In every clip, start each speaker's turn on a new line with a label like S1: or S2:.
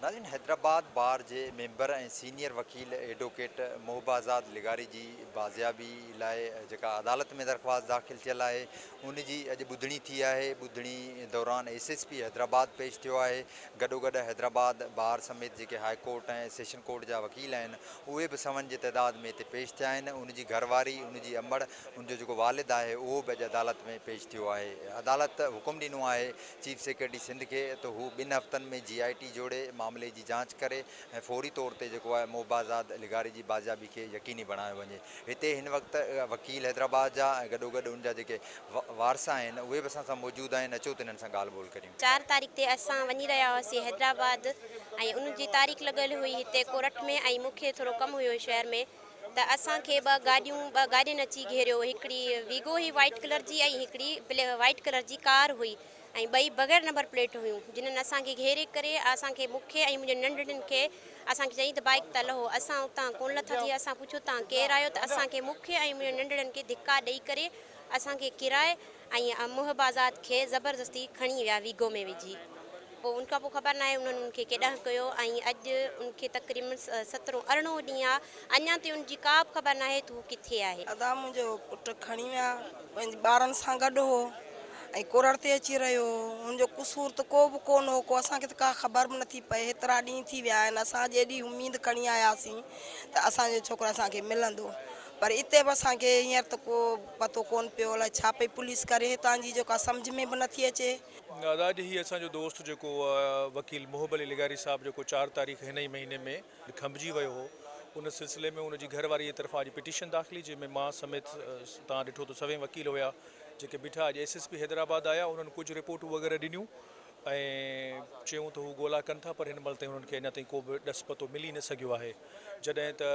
S1: ناظرين حيدرآباد بار جي member ۽ senior وڪيل ايڊووڪيٽ محب آزاد لغاري جي بازيابي لاء جيڪا عدالت ۾ درخواست داخل ٿيل آهي ان جي اڄ ٻڌڻي ٿي آهي ٻڌڻي دوران ايس ايس پي حيدرآباد پيش ٿيو آهي گڏوگڏ حيدرآباد بار سميت جيڪي هاء ڪورٽ ۽ سيشن ڪورٽ جا وڪيل آهن اهي به سون جي تعداد ۾ هتي پيش ٿيا آهن ان جي گهر واري ان جي امڙ ان جو جيڪو والد آهي اهو به اڄ عدالت ۾ پيش ٿيو آهي عدالت حڪم ڏنو آهي چيف سيڪريٽري سنڌ کي ته هو ٻن هفتن ۾ جي آء ٽي جوڙي معاملي جي جاچ ڪري ۽ فوري طور تي جيڪو آهي محب آزاد لغاري جي بازيابي کي يقيني بڻايو وڃي. هتي هن وقت وڪيل حيدرآباد جا ۽ گڏوگڏ ان جا جيڪي وارث آهن اهي به اسان سان موجود آهن اچو ته انهن سان ڳالهه ٻولهه ڪريون.
S2: چار تاريخ تي اسان وڃي رهيا هئاسين حيدرآباد ۽ ان جي تاريخ لڳل هئي هتي ڪورٽ ۾ ۽ مون کي ٿورو ڪم هيو شهر ۾ ته اسان کي ٻه گاڏيون ٻه گاڏين اچي گهيريو هڪڙي ويگو هئي وائيٽ ڪلر جي ۽ هڪڙي وائيٽ ڪلر جي ڪار هئي ۽ ٻئي بغير نمبر پليٽ هيون جنھن اسان کي گهيري ڪري اسان کي مون کي ۽ منهنجي ننڍڙين کي اسان کي چيائين ته بائيڪ تان لهو اسان اتان ڪونه لٿاسين اسان پڇيو تان ڪير آهيو ته اسان کي مون کي ۽ منهنجي ننڍڙين کي ڌڪا ڏئي ڪري اسان کي ڪيرائي ۽ محب آزاد کي زبردستي کڻي ويا ويگو ۾ وجهي پوء ان کان پوء خبر ناهي انهن ان کي ڪيڏانهن ڪيو ۽ اڄ ان کي تقريبن سترهون ارڙهون ڏينهن آ اڃا تائين ان جي ڪا به خبر ناهي ته هو ڪٿي آهي.
S3: ادا منهنجو پٽ کڻي ويا پنهنجي ٻارن سان گڏ هو ۽ ڪورڙ تي اچي رهيو هو هن جو قصور ته ڪو به ڪونه هو ڪو اسان کي ته ڪا خبر به نٿي پئي هيترا ڏينهن ٿي ويا آهن اسان اڄ ايڏي اميد کڻي آياسين ته اسان جو ڇوڪرو اسان کي ملندو پر اتي به اسان کي هينئر ته ڪو پتو ڪونه پيو الائي ڇا پئي پوليس ڪري هتان جي جيڪا سمجهه ۾ به نٿي اچي.
S4: ادا اڄ هي اسان جو دوست جيڪو وڪيل محب علي لغاري صاحب جيڪو چار تاريخ هن ئي مهيني ۾ کنڀجي ويو هو ان سلسلي ۾ ان جي گهر واري جي طرفان اڄ پٽيشن داخلي جنهن ۾ مان سميت توهان ڏٺو ته سوين وڪيل هيا جيڪي بيٺا اڄ ايس ايس پي حيدرآباد آيا انهن ڪجهه رپورٽون وغيره ڏنيون ۽ چيون ته هو ڳولا ڪن ٿا پر هن مهل تائين انهن کي اڃا تائين ڪو به ڏس پتو ملي نه سگهيو آهي جڏهن ته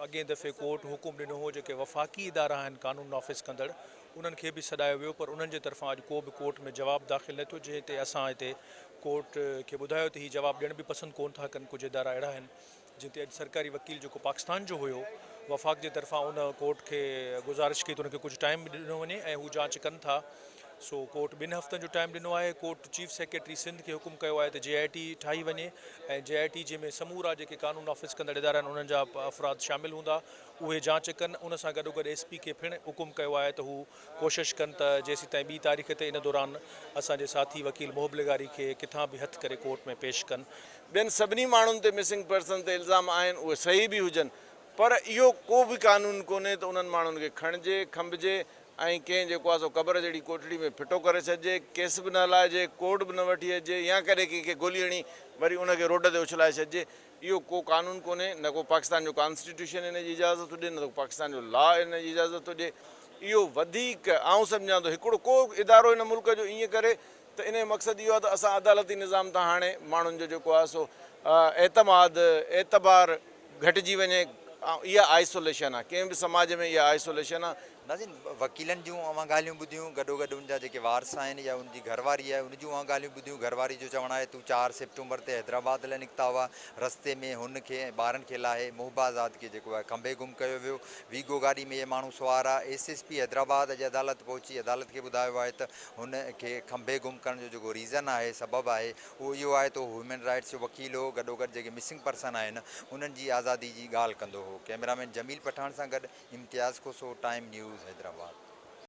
S4: اڳئين دفعي ڪورٽ حڪم ڏنو هو جيڪي وفاقي ادارا آهن قانون نافذ ڪندڙ انهن کي به سڏايو ويو پر انهن جي طرفان اڄ ڪو به ڪورٽ ۾ جواب داخل نه ٿيو جنهن تي اسان هتي ڪورٽ کي ٻڌايو ته هي جواب ڏيڻ به پسند ڪون ٿا ڪن ڪجهه ادارا اهڙا آهن جنهن تي اڄ سرڪاري وڪيل جيڪو پاڪستان جو هيو وفاق جي طرفان ان ڪورٽ کي گذارش ڪئي ته ان کي ڪجهه ٽائيم ڏنو وڃي ۽ هو جاچ ڪن ٿا سو ڪورٽ ٻن هفتن جو ٽائيم ڏنو آهي ڪورٽ چيف سيڪريٽري سنڌ کي حڪم ڪيو آهي ته جي آء ٽي ٺاهي وڃي ۽ جي آء ٽي جنهن ۾ سمورا جيڪي قانون نافذ ڪندڙ ادارا آهن انهن جا افراد شامل هوندا اهي جاچ ڪن ان سان گڏوگڏ ايس پي کي پڻ حڪم ڪيو آهي ته هو ڪوشش ڪن ته جيسيتائين ٻي تاريخ تي ان دوران اسان جي ساٿي وڪيل محب لغاري کي ڪٿان به هٿ ڪري ڪورٽ ۾ پيش ڪن.
S5: ٻين سڀني ماڻهن تي مسنگ پرسن تي الزام آهن اهي صحيح به هجن پر اهو ڪو به قانون ڪونهي ته انهن ماڻهن کي کڻجي، کنڀجي ۽ ڪنهن جيڪو آهي سو قبر جهڙي ڪوٺڙي ۾ ڦٽو ڪري ڇڏجي، ڪيس به نه هلائجي، ڪورٽ به نه وٺي اچجي يا ڪڏهن ڪنهن کي گولي هڻي وري ان کي روڊ تي اڇلائي ڇڏجي، اهو ڪو قانون ڪونهي، نه ڪو پاڪستان جو ڪانسٽيٽيوشن ان جي اجازت ٿو ڏي نه ته ڪو پاڪستان جو لا ان جي اجازت ٿو ڏي. اهو وڌيڪ آئون سمجهان ٿو هڪڙو ڪو ادارو هن ملڪ جو ائين ڪري ته ان جو مقصد اهو آهي ته اسان عدالتي نظام تان هاڻي ماڻهن جو جيڪو آهي سو اعتماد، اعتبار گهٽجي وڃي، اها آئسوليشن آهي، ڪنهن به سماج ۾ اها آئسوليشن آهي.
S1: ناظرين وڪيلن جون اوهان ڳالهيون ٻڌيون گڏوگڏ ان جا جيڪي وارث آهن يا ان جي گهر واري آهي ان جون اوهان ڳالهيون ٻڌيون گهر واري جو چوڻ آهي ته هو چار سيپٽمبر تي حيدرآباد لاء نڪتا هئا رستي ۾ هن کي ۽ ٻارن کي لاهي محب آزاد کي جيڪو آهي کنڀي گم ڪيو ويو ويگو گاڏي ۾ اهي ماڻهو سوار آ ايس ايس پي حيدرآباد اڄ عدالت پهچي عدالت کي ٻڌايو آهي ته هن کي کنڀي گم ڪرڻ جو جيڪو ريزن آهي، سبب آهي، اهو اهو آهي ته هو هيومن رائٽس جو وڪيل هو، گڏوگڏ جيڪي مسنگ پرسن آهن، انهن جي آزادي جي ڳالهه ڪندو هو. ڪئميرامين جميل پٺاڻ سان گڏ امتياز کوسو، ٽائيم نيوز، حيدرآباد.